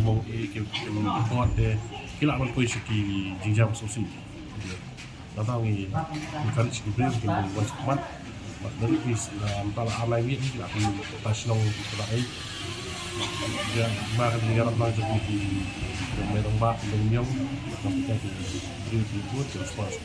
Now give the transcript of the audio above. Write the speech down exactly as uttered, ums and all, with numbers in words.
Mong eh, ki, ki, ki, ki lah ban poi sha ki jingjia sngewsih. Nangta ngi encourage ki briew ki wan sha khmat. Bad lada ki, ah, mynta la ar lai miet ki la pynta shnong ki la ai. Ïa, ma ka jingïarap lang jong ki, ki, ki mei rangbah, ki nongñiang, bad ki briew ki bud, ki sponsor.